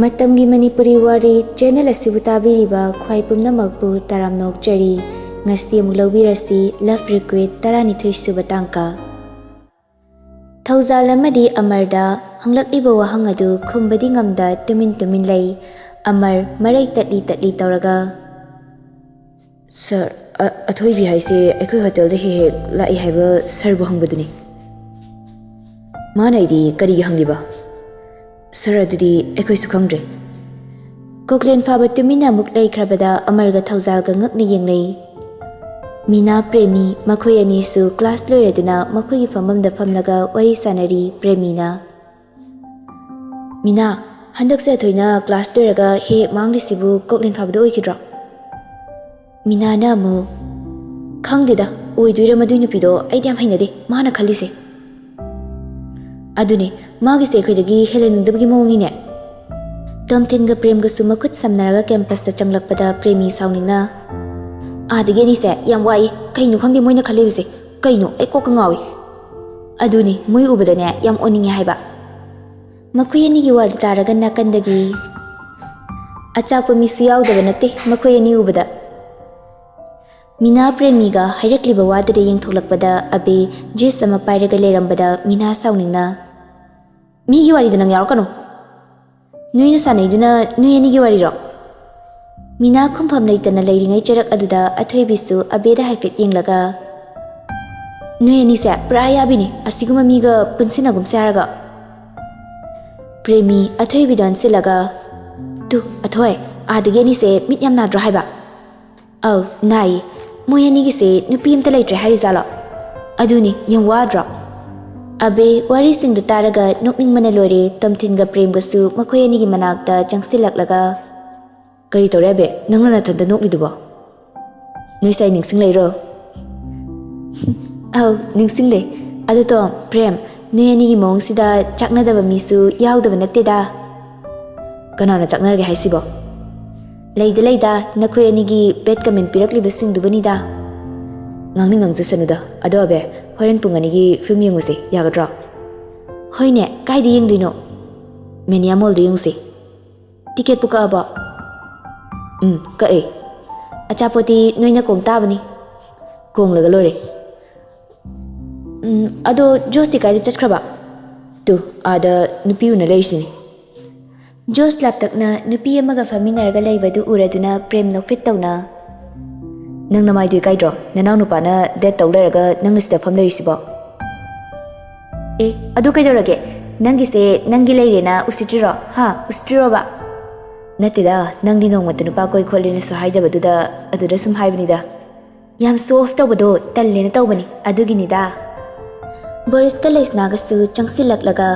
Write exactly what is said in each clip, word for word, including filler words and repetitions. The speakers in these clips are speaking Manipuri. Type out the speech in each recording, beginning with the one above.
ꯃꯇꯝꯒꯤ ꯃꯅꯤꯄꯨꯔꯤ ꯋꯥꯔꯤ ꯆꯦꯅꯦꯜ ꯑꯁꯤꯕꯨ ꯇꯥꯕꯤꯔꯤꯕ ꯈ꯭ꯋꯥꯏ ꯄꯨꯝꯅꯃꯛꯄꯨ ꯇꯔꯥꯝꯅ ꯑꯣꯛꯆꯔꯤ꯫ ꯉꯁꯤ ꯑꯃꯨꯛ ꯂꯧꯕꯤꯔꯁꯤ Love Request ꯇꯔꯥꯅꯤꯊꯣꯏ ꯁꯨꯕ ꯇꯥꯡꯀꯛ꯫ ꯊꯧꯖꯥꯜ ꯑꯃꯗꯤ ꯑꯃꯔꯗ ꯍꯪꯂꯛꯂꯤꯕ ꯋꯥꯍꯪ ꯑꯗꯨ ꯈꯨꯝꯕꯗꯤ ꯉꯝꯗ ꯇꯨꯃꯤꯟ ꯇꯨꯃꯤꯟ ꯂꯩ꯫ ꯑꯃꯔ ꯃꯔꯩ ꯇꯠꯂꯤ ꯇꯠꯂꯤ ꯇꯧꯔꯒ, "ꯁꯥꯔ, ꯑ-, ꯑꯊꯣꯏꯕꯤ ꯍꯥꯏꯁꯦ ꯑꯩꯈꯣꯏ ꯍꯣꯇꯦꯜꯗ ꯍꯦꯛ ꯍꯦꯛ ꯂꯥꯛꯏ ꯍꯥꯏꯕ ꯁꯥꯔꯕꯨ ꯍꯪꯕꯗꯨꯅꯤ꯫ ꯃꯥꯅ ꯑꯩꯗꯤ ꯀꯔꯤꯒꯤ ꯍꯪꯂꯤꯕ? ꯁꯥꯔ, ꯑꯗꯨꯗꯤ ꯑꯩꯈꯣꯏꯁꯨ ꯈꯪꯗ꯭ꯔꯦ꯫" ꯀꯣꯛꯂꯦꯟ ꯐꯥꯕ ꯇꯨꯃꯤꯟꯅ ꯑꯃꯨꯛ ꯂꯩꯈ꯭ꯔꯕꯗ ꯑꯃꯔꯒ ꯊꯧꯖꯥꯜꯒ ꯉꯛꯅ ꯌꯦꯡꯅꯩ꯫ ꯃꯤꯅꯥ, ꯄ꯭ꯔꯦꯃꯤ ꯃꯈꯣꯏ ꯑꯅꯤꯁꯨ ꯀ꯭ꯂꯥꯁ ꯂꯣꯏꯔꯗꯨꯅ ꯃꯈꯣꯏꯒꯤ ꯐꯝꯐꯝꯗ ꯐꯝꯂꯒ ꯋꯥꯔꯤ ꯁꯥꯟꯅꯔꯤ꯫ ꯄ꯭ꯔꯦꯃꯤꯅ, "ꯃꯤꯅꯥ, ꯍꯟꯗꯛꯁꯦ ꯑꯊꯣꯏꯅ ꯀ꯭ꯂꯥꯁ ꯂꯣꯏꯔꯒ ꯍꯦꯛ ꯍꯦꯛ ꯃꯥꯡꯂꯤꯁꯤꯕꯨ ꯀꯣꯛꯂꯦꯟ ꯐꯥꯕꯗ ꯑꯣꯏꯈꯤꯗ꯭ꯔꯣ?" ꯃꯤꯅꯥꯅ ꯑꯃꯨꯛ, "ꯈꯪꯗꯦꯗ, ꯑꯣꯏꯗꯣꯏꯔꯥ ꯃꯗꯨꯏ ꯅꯨꯄꯤꯗꯣ, ꯑꯩꯗꯤ ꯌꯥꯝ ꯍꯩꯅꯗꯦ ꯃꯥꯅ ꯈꯜꯂꯤꯁꯦ꯫" "ꯑꯗꯨꯅꯦ, ꯃꯥꯒꯤꯁꯦ ꯑꯩꯈꯣꯏꯗꯒꯤ ꯍꯦꯜꯍꯟꯅꯤꯡꯗꯕꯒꯤ ꯃꯑꯣꯡꯅꯤꯅꯦ꯫" ꯇꯣꯝꯊꯤꯟꯒ ꯄ꯭ꯔꯦꯝꯒꯁꯨ ꯃꯈꯨꯠ ꯁꯝꯅꯔꯒ ꯀꯦꯝꯄꯁꯇ ꯆꯪꯂꯛꯄꯗ ꯄ꯭ꯔꯦꯃꯤ ꯁꯥꯎꯅꯤꯡꯅ, "ꯑꯥꯗꯒꯤ ꯑꯅꯤꯁꯦ ꯌꯥꯝ ꯋꯥꯏ꯫ ꯀꯩꯅꯣ ꯈꯪꯗꯦ ꯃꯣꯏꯅ ꯈꯜꯂꯤꯕꯁꯦ꯫ ꯀꯩꯅꯣ? ꯑꯩ ꯀꯣꯛꯀ ꯉꯥꯎꯏ꯫" "ꯑꯗꯨꯅꯤ, ꯃꯣꯏ ꯎꯕꯗꯅꯦ ꯌꯥꯝ ꯑꯣꯟꯅꯤꯡꯉꯦ ꯍꯥꯏꯕ꯫" ꯃꯈꯣꯏ ꯑꯅꯤꯒꯤ ꯋꯥꯗꯨ ꯇꯥꯔꯒ ꯅꯥꯀꯟꯗꯒꯤ, "ꯑꯆꯥꯛꯄ ꯃꯤꯁꯨ ꯌꯥꯎꯗꯕ ꯅꯠꯇꯦ ꯃꯈꯣꯏ ꯑꯅꯤ ꯎꯕꯗ꯫" ꯃꯤꯅꯥ ꯄ꯭ꯔꯦꯃꯤꯒ ꯍꯥꯏꯔꯛꯂꯤꯕ ꯋꯥꯗꯨꯗ ꯌꯦꯡꯊꯣꯛꯂꯛꯄꯗ ꯑꯕꯦ ꯖꯨꯁ ꯑꯃ ꯄꯥꯏꯔꯒ ꯂꯩꯔꯝꯕꯗ ꯃꯤꯅꯥ ꯁꯥꯎꯅꯤꯡꯅ, "ꯃꯤꯒꯤ ꯋꯥꯔꯤꯗ ꯅꯪ ꯌꯥꯎꯔꯛꯀꯅꯨ꯫ ꯅꯣꯏꯅ ꯁꯥꯟꯅꯩꯗꯨꯅ ꯅꯣꯏ ꯑꯅꯤꯒꯤ ꯋꯥꯔꯤꯔꯣ?" ꯃꯤꯅꯥ ꯈꯨꯝꯐꯝ ꯂꯩꯇꯅ ꯂꯩꯔꯤꯉꯩ ꯆꯔꯛ ꯑꯗꯨꯗ ꯑꯊꯣꯏꯕꯤꯁꯨ ꯑꯕꯦꯗ ꯍꯥꯏꯐꯦꯠ ꯌꯦꯡꯂꯒ, "ꯅꯣꯏ ꯑꯅꯤꯁꯦ ꯄꯨꯔꯥ ꯑꯌꯥꯕꯤꯅꯤ꯫ ꯑꯁꯤꯒꯨꯝꯕ ꯃꯤꯒ ꯄꯨꯟꯁꯤꯟꯅꯒꯨꯝꯁꯦ ꯍꯥꯏꯔꯒ꯫" ꯄ꯭ꯔꯦꯃꯤ ꯑꯊꯣꯏꯕꯤꯗ ꯑꯣꯟꯁꯤꯜꯂꯒ, "ꯇꯨ, ꯑꯊꯣꯏ, ꯑꯥꯗꯒꯤ ꯑꯅꯤꯁꯦ ꯃꯤꯠ ꯌꯥꯝ ꯅꯥꯗ꯭ꯔꯣ ꯍꯥꯏꯕ?" "ꯑꯧ, ꯅꯥꯏꯌꯦ꯫ ꯃꯣꯏ ꯑꯅꯤꯒꯤꯁꯦ ꯅꯨꯄꯤ ꯑꯝꯇ ꯂꯩꯇ꯭ꯔꯦ ꯍꯥꯏꯔꯤꯖꯥꯠꯂꯣ? ꯑꯗꯨꯅꯤ, ꯌꯥꯝ ꯋꯥꯗ꯭ꯔꯣ?" ꯑꯕꯦ ꯋꯥꯔꯤꯁꯤꯡꯗꯨ ꯇꯥꯔꯒ ꯅꯣꯛꯅꯤꯡꯕꯅ ꯂꯣꯏꯔꯦ꯫ ꯇꯣꯝꯊꯤꯟꯒ ꯄ꯭ꯔꯦꯝꯒꯁꯨ ꯃꯈꯣꯏ ꯑꯅꯤꯒꯤ ꯃꯅꯥꯛꯇ ꯆꯪꯁꯤꯜꯂꯛꯂꯒ, "ꯀꯔꯤ ꯇꯧꯔꯦ ꯑꯕꯦ? ꯅꯪꯅ ꯅꯊꯟꯇ ꯅꯣꯛꯂꯤꯗꯨꯕꯣ? ꯅꯣꯏ ꯁꯥꯏ ꯅꯤꯡꯁꯤꯡꯂꯛꯏꯔꯣ?" "ꯑꯧ, ꯅꯤꯡꯁꯤꯡꯂꯦ꯫ ꯑꯗꯨ ꯇꯣꯝ, ꯄ꯭ꯔꯦꯝ, ꯅꯣꯏ ꯑꯅꯤꯒꯤ ꯃꯑꯣꯡꯁꯤꯗ ꯆꯥꯛꯅꯗꯕ ꯃꯤꯁꯨ ꯌꯥꯎꯗꯕ ꯅꯠꯇꯦꯗ꯫" "ꯀꯅꯥꯅ ꯆꯥꯛꯅꯔꯒꯦ ꯍꯥꯏꯁꯤꯕꯣ?" "ꯂꯩꯗ ꯂꯩꯗ, ꯅꯈꯣꯏ ꯑꯅꯤꯒꯤ bad comment ꯄꯤꯔꯛꯂꯤꯕꯁꯤꯡꯗꯨꯕꯨꯅꯤꯗ꯫" "ꯉꯥꯡꯅꯤꯡ ꯉꯥꯡꯖꯁꯅꯨꯗ꯫ ꯑꯗꯣ ꯑꯕꯦ, ꯍꯣꯔꯦꯟ ꯄꯨꯡ ꯑꯅꯤꯒꯤ film ꯌꯦꯡꯉꯨꯁꯦ, ꯌꯥꯒꯗ꯭ꯔꯣ?" "ꯍꯣꯏꯅꯦ, ꯀꯥꯏꯗ ꯌꯦꯡꯗꯣꯏꯅꯣ?" "ꯃꯦꯅꯤꯌꯥ ꯃꯣꯜꯗ ꯌꯦꯡꯉꯨꯁꯦ꯫" ꯇꯤꯀꯦꯠꯄꯨ ꯀꯛꯑꯕꯣ? ꯎꯝ, ꯀꯛꯑꯦ꯫ ꯑꯆꯥꯄꯣꯠꯇꯤ ꯅꯣꯏꯅ ꯀꯣꯡ ꯇꯥꯕꯅꯤ꯫ ꯀꯣꯡꯂꯒ ꯂꯣꯏꯔꯦ꯫ ꯎꯝ, ꯑꯗꯣ ꯖꯣꯁꯇꯤ ꯀꯥꯏꯗ ꯆꯠꯈ꯭ꯔꯕ? ꯇꯨ, ꯑꯥꯗ ꯅꯨꯄꯤ ꯎꯅ ꯂꯩꯔꯤꯁꯤꯅꯤ꯫ ꯖꯣꯁ ꯂꯥꯞꯇꯛꯅ ꯅꯨꯄꯤ ꯑꯃꯒ ꯐꯝꯃꯤꯟꯅꯔꯒ ꯂꯩꯕꯗꯨ ꯎꯔꯗꯨꯅ ꯄ꯭ꯔꯦꯝ ꯅꯣꯛꯐꯦꯠ ꯇꯧꯅ, "ꯅꯪ ꯅꯃꯥꯏꯗꯨ ꯏꯀꯥꯏꯗ꯭ꯔꯣ? ꯅꯅꯥꯎ ꯅꯨꯄꯥꯅ date ꯇꯧ ꯂꯩꯔꯒ ꯅꯪꯅ ꯁꯤꯗ ꯐꯝ ꯂꯩꯔꯤꯁꯤꯕꯣ?" "ꯑꯦ, ꯑꯗꯨ ꯀꯩꯗꯧꯔꯒꯦ? ꯅꯪꯒꯤꯁꯦ ꯅꯪꯒꯤ ꯂꯩꯔꯦꯅ ꯎꯁꯤꯠꯇ꯭ꯔꯤꯔꯣ? ꯍꯥ? ꯎꯁꯤꯠꯇ꯭ꯔꯤꯔꯣꯕ?" "ꯅꯠꯇꯦꯗ, ꯅꯪꯗꯤ ꯅꯣꯡꯃꯇ ꯅꯨꯄꯥ ꯀꯣꯏ ꯈꯣꯠꯂꯦꯅꯁꯨ ꯍꯥꯏꯗꯕꯗꯨꯗ ꯑꯗꯨꯗ ꯁꯨꯝ ꯍꯥꯏꯕꯅꯤꯗ꯫ ꯌꯥꯝ show off ꯇꯧꯕꯗꯣ ꯇꯜꯂꯦꯅ ꯇꯧꯕꯅꯤ, ꯑꯗꯨꯒꯤꯅꯤꯗ꯫" ꯕꯣꯔꯤꯁꯀ ꯂꯩꯁꯅꯥꯒꯁꯨ ꯆꯪꯁꯤꯜꯂꯛꯂꯒ,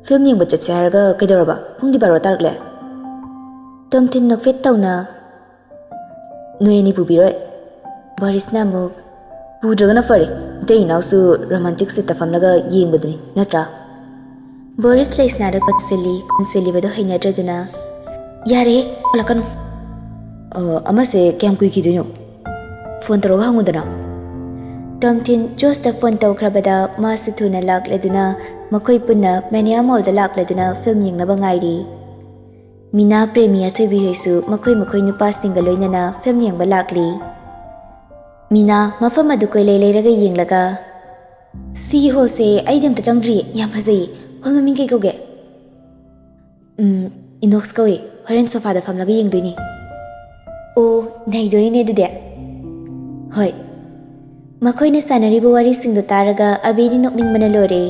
"ꯐꯤꯂꯝ ꯌꯦꯡꯕ ꯆꯠꯁꯦ ꯍꯥꯏꯔꯒ ꯀꯩꯗꯧꯔꯕ? ꯄꯨꯡꯗꯤ ꯕꯥꯔꯣ ꯇꯥꯔꯛꯂꯦ꯫" ꯇꯣꯝꯊꯤꯟ ꯅꯣꯛꯐꯦꯠ ꯇꯧꯅ, "ꯅꯣꯏ ꯑꯅꯤ ꯄꯨꯕꯤꯔꯣꯏ꯫" ꯕꯣꯔꯤꯁꯅ ꯑꯃꯨꯛ, "ꯄꯨꯗ꯭ꯔꯒꯅ ꯐꯔꯦ, ꯏꯇꯩ ꯏꯅꯥꯎꯁꯨ romantic seat ꯇ ꯐꯝꯂꯒ ꯌꯦꯡꯕꯗꯨꯅꯤ, ꯅꯠꯇ꯭ꯔꯥ?" ꯕꯣꯔꯤꯁ ꯂꯩꯁꯅꯥꯗ ꯀꯣꯟꯁꯤꯜꯂꯤ, ꯀꯣꯟꯁꯤꯜꯂꯤꯕꯗꯨ ꯍꯩꯅꯗ꯭ꯔꯗꯨꯅ, "ꯌꯥꯔꯦꯍꯦ, ꯍꯜꯂꯛꯀꯅꯨ꯫" "ꯑ, ꯑꯃꯁꯦ ꯀꯌꯥꯝ ꯀꯨꯏꯈꯤꯗꯣꯏꯅꯣ? ꯐꯣꯟ ꯇꯧꯔꯒ ꯍꯪꯉꯨꯗꯅ꯫" ꯇꯣꯝꯊꯤꯟ ꯖꯣꯁꯇ ꯐꯣꯟ ꯇꯧꯈ꯭ꯔꯕꯗ ꯃꯥꯁꯨ ꯊꯨꯅ ꯂꯥꯛꯂꯗꯨꯅ ꯃꯈꯣꯏ ꯄꯨꯟꯅ ꯃꯦꯅꯤꯌꯥ ꯃꯣꯜꯗ ꯂꯥꯛꯂꯗꯨꯅ ꯐꯤꯂꯝ ꯌꯦꯡꯅꯕ ꯉꯥꯏꯔꯤ꯫ ꯃꯤꯅꯥ, ꯄ꯭ꯔꯦꯃꯤ, ꯑꯊꯣꯏꯕꯤ ꯍꯣꯏꯁꯨ ꯃꯈꯣꯏ ꯃꯈꯣꯏ ꯅꯨꯄꯥꯁꯤꯡꯒ ꯂꯣꯏꯅꯅ ꯐꯤꯂꯝ ꯌꯦꯡꯕ ꯂꯥꯛꯂꯤ꯫ ꯃꯤꯅꯥ ꯃꯐꯝ ꯑꯗꯨ ꯀꯣꯏꯂꯩ ꯂꯩꯔꯒ ꯌꯦꯡꯂꯒ, "ꯁꯤꯒꯤ ꯍꯣꯜꯁꯦ ꯑꯩꯗꯤ ꯑꯝꯇ ꯆꯪꯗ꯭ꯔꯤꯌꯦ, ꯌꯥꯝ ꯐꯖꯩꯌꯦ꯫ ꯍꯣꯜ ꯃꯃꯤꯡ ꯀꯩ ꯀꯧꯒꯦ?" "ꯎꯝ, ꯏꯅꯣꯛꯁ ꯀꯧꯏ꯫ ꯍꯣꯔꯦꯟ ꯁꯣꯐꯥꯗ ꯐꯝꯂꯒ ꯌꯦꯡꯗꯣꯏꯅꯤ꯫" "ꯑꯣ, ꯅꯩꯗꯣꯔꯤꯅꯦ ꯑꯗꯨꯗꯤ꯫" "ꯍꯣꯏ꯫" ꯃꯈꯣꯏꯅ ꯁꯥꯟꯅꯔꯤꯕ ꯋꯥꯔꯤꯁꯤꯡꯗꯣ ꯇꯥꯔꯒ ꯑꯕꯤꯗꯤ ꯅꯣꯛꯅꯤꯡꯕꯅ ꯂꯣꯏꯔꯦ꯫